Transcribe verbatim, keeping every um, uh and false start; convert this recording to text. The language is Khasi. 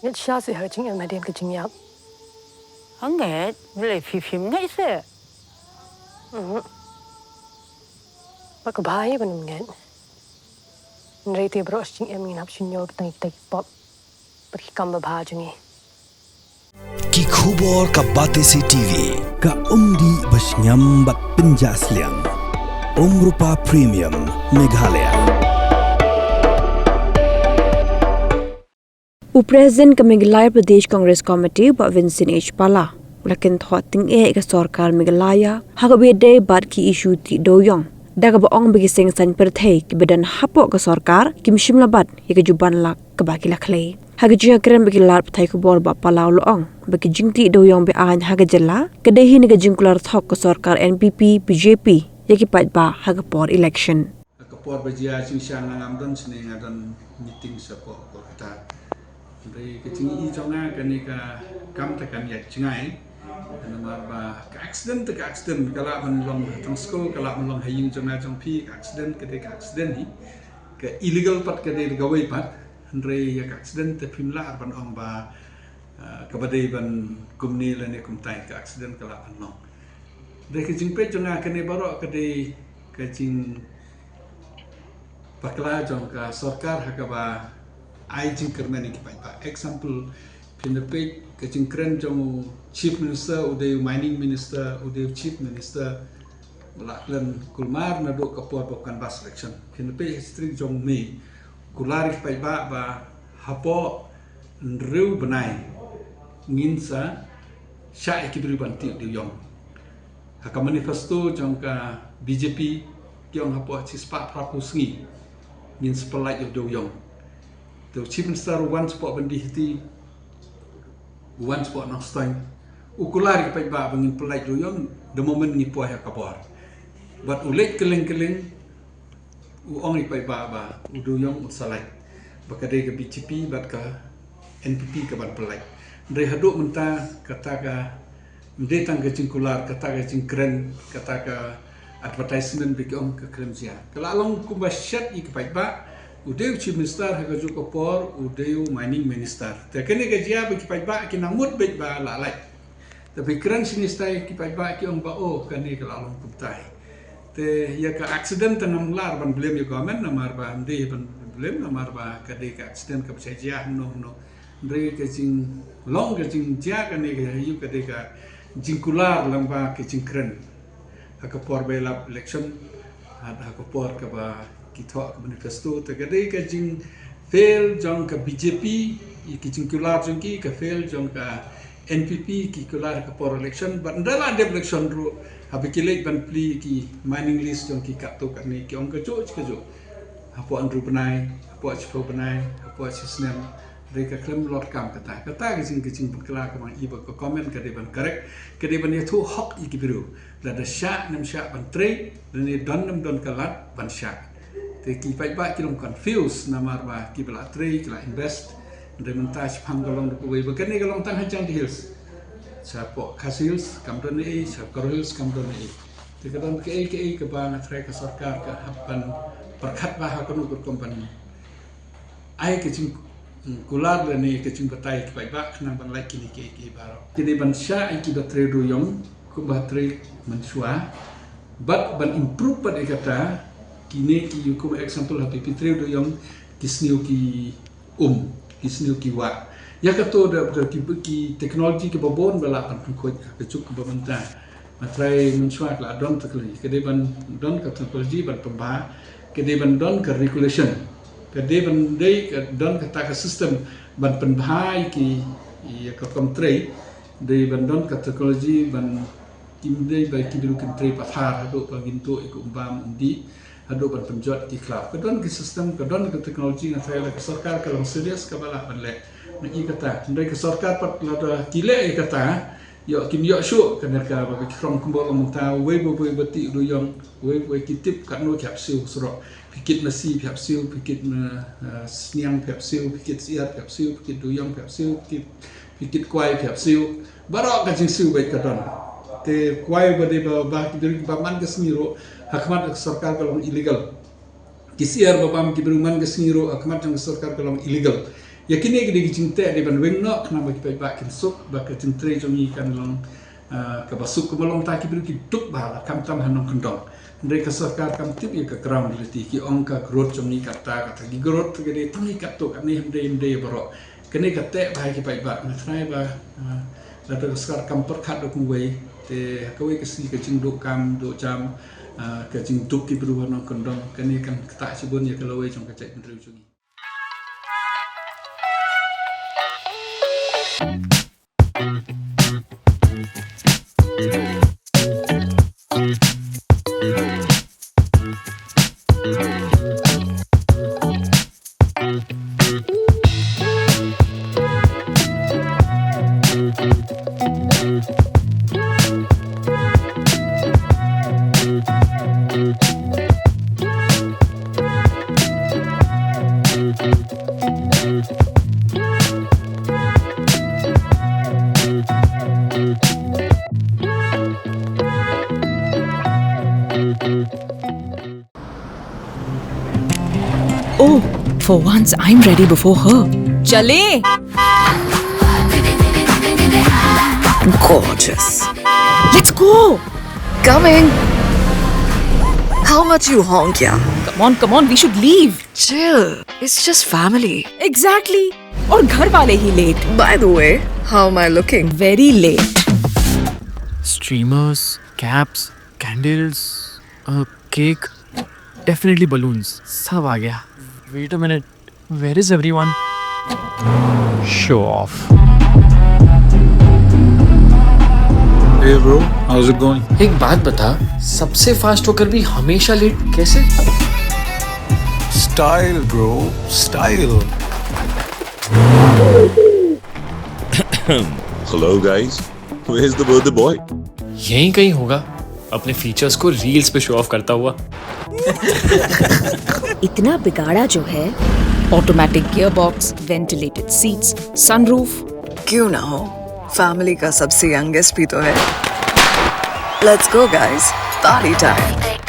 Ngeit shisha seh ha ka jingim hadien ka jingïap. Hangne, balei phi phim ngeit seh? Mhm. Ba ka bha hi ban ym ngeit. Hynrei te baroh shi jingim ngin hap shim ïa ki tang ki pop bad ki kam babha jong ngi. Ki khubor ka Batesi TV, ka umdih ba shngiam bad pynjah sliang. Umrupa Premium, Meghalaya. U President ka Meghalaya Pradesh Congress Committee, Bah Vincent H Pala, u la kynthoh tyngeh ïa ka sorkar Meghalaya ha kaba ïadei bad ki issue tih dewïong, da kaba ong ba ki seng saiñ pyrthei kiba don hapoh ka sorkar kim shym la bat ïa ka juban lak kaba ki la khlei. Ha ka jingïakren bad ki lad pathai khubor, Bah Pala u la ong ba ka jingtih dewïong be-aiñ ha ka jylla ka dei hi na ka jingkular thok ka sorkar N P P B J P ïa ki paidbah ha ka por election. Ha ka por ba jia jingshisha nga ngam don shane, nga don meeting shapoh Kolkata. Hynrei ka jingïohi jong nga kane ka kam te kan ïaid jngai. Namar ba ka accident te ka accident, ka lah ban long ha tang skul, ka lah ban long ha ïing jong nga jong phi, ka accident ka dei ka accident hi. Ka illegal pat ka dei da kawei pat. Hynrei ïa ka accident te phim lah ban ong ba, ah, kaba dei ban kumne lane kumtai, ka accident ka lah ban long. Dei ka jingpeit jong nga kane baroh ka dei ka jingbakla jong ka sorkar ha kaba ai jingkyrmen ïa ki paidbah. Example, phin da peit ka jingkren jong u Chief Minister, u dei u Mining Minister, u dei u Chief Minister, la kren kulmar naduh ka por ba canvass election. Phin da peit history jong me, kular ïa ki paidbah ba hapoh hynriew bnai ngin sa shah ïa ki briew ban tih dewïong. Ha ka manifesto jong ka B J P ki ong hapoh shispah phraphew sngi ngin sa pyllait ïa u dewïong. Te u Chief Minister u wan shapoh Byndihati, u wan shapoh Nongstoiñ, u kular ïa ki paidbah ba ngin pyllait dewïong the moment ngi poi ha ka bor. Bad u leit kylleng kylleng, u ong ïa ki paidbah ba u dewïong un sa lait, ba ka dei ka B J P bad ka N P P ka ban pyllait. Hynrei haduh mynta kata kam dei tang ka jingkular, kata ka jingkren, kata ka advertisement ba ki ong ka kren jia. Ka la long kumba shet ïa ki paidbah. U dei u Chief Minister ha kajuh ka por, u dei u Mining Minister. Te kane ka jia ba ki paidbah ki nang mut beit ba la lait. Te phi kren shane shatai ki paidbah ki ong ba, oh, kane ka la long kumtai. Te ïa ka accident te ngam lah ban blame ïa government, namar ba ym dei ban blame, namar ba ka dei ka accident kaba shah jia hangno hangno. Hynrei ka jinglong ka jingjia kane ka ïa ka dei ka jingkular lyngba ka jingkren ha ka por ba ïalap election, ha, ha ka por kaba ki thoh ka manifesto. Te ka dei ka jingfail jong ka B J P ïa ka jingkular jong ki, ka fail jong ka N P P ki kular ha ka por election. Bad ynda la dep election ruh, haba ki leit ban plie ki mining lease jong ki katto katne, ki ong kajuh kajuh, hapoh hynriew bnai, hapoh shiphew bnai, hapoh shisnem. Hynrei ka khlem lor kam kata. Kata ka jing, ka jingbakla kaba nga i ba ka government ka dei ban correct, ka dei ban ïathuh hok ïa ki briew. Lada shah ne ym shah ban trei, lane don ne ym don ka lad ban shah. Te ki paidbah ki long confused namar ba kiba la trei ki la invest. Hynrei mynta shaphang ka long da kawei, ba kane ka long tang ha Jaintia Hills. Shapoh Khasi Hills kam don ei, sha Garo Hills kam don ei. Te ka don kaei kaei kaba nga tharai ka sorkar ka hap ban pyrkhat bha ha kano ka rukom ban ai ka jingkular lane ka jingbatai ki paidbah khnang ban lait kine kiei kiei baroh. Ki dei ban shah ïa kiba trei dewïong kumba trei mynshuwa. Bad ban improve pat ïa kata, kine ki, kum example, ha phi trei dewïong, ki sniew ki um, ki sniew ki wah. Ïa kato da ki, ki technology kiba bun ba lah ban pynkhuid ha ka juk kaba mynta. Nga tharai mynshuwa ka la don technology, ka dei ban don ka technology ban pynbha, ka dei ban don ka regulation, ka dei ban dei ka don kata ka system ban pynbha ïa ki, ïa ka kam trei, dei ban don ka technology ban, kim dei ba ki briew kin trei pathar haduh ba ngin tuh ïa ka um bam um dih. Haduh ban pynjot ki khlaw. Ka don ki system, ka don ka technology, nga tharai lada ka sorkar ka long serious kaba lah ban leh. Nga i kata. Hynrei ka sorkar pat lada ki leh ïa kata, ïoh kim ïoh shuh, ka ner kaba ki khrong kumba long mynta, uwei pa uwei ba tih dewïong, uwei pa uwei ki tip katno ki hap siew surok. Phi kit masi phi hap siew, phi kit ma, eh, sniang phi hap siew, phi kit syiar phi hap siew, phi kit dewïong phi hap siew, phi kit, phi kit kwai phi hap siew. Baroh ka jingsiew beit ka don. Te kwai ba dei ba, ba ki briew ba man ka sngi ruh, ha khmat ka sorkar ka long illegal. Ki syiar ba bam ki briew man ka sngi ruh, ha khmat jong ka sorkar ka long illegal. Ïa kine ki dei ki jingteh dei ban weng noh, khnang ba ki paidbah kin suk, ba ka jingtrei jong ngi kan long, ah, kaba suk, kumba long ta ki briew ki duk bha la, khamtam ha nongkyndong. Hynrei ka sorkar kam tip ïa ka ground reality, ki ong ka growth jong ngi katta katta, ki growth ka dei tang ïa katto katne, hynrei hynrei baroh. Kane ka teh bha ïa ki paidbah, nga tharai ba, ah, lada ka sorkar kam pyrkhat da kumwei, te ha kawei ka sngi ka jingduh kam duh jam, ah, ka jingduk ki briew ha nongkyndong, kane kan ktah shibun ïa ka lawei jong ka jaitbynriew jong ngi. Oh, for once I'm ready before her. चले। Gorgeous. Let's go. Coming. How much you honk, yeah? Come on, come on, we should leave. Chill. It's just family. Exactly. और घर वाले ही late. By the way, how am I looking? Very late. Streamers, caps, candles, a cake. Definitely balloons. सब आ गया. Wait a minute. Where is everyone? Show off. Hey bro, how's it going? एक बात बता, सबसे फास्ट होकर भी हमेशा लेट कैसे? Style bro, style. Hello guys, where's the birthday boy? यहीं कहीं होगा, अपने फीचर्स को रील्स पे शो ऑफ करता हुआ. इतना बिगाड़ा जो है. Automatic gearbox, ventilated seats, sunroof. क्यों ना हो, फैमिली का सबसे यंगेस्ट भी तो है. Let's go guys, party time.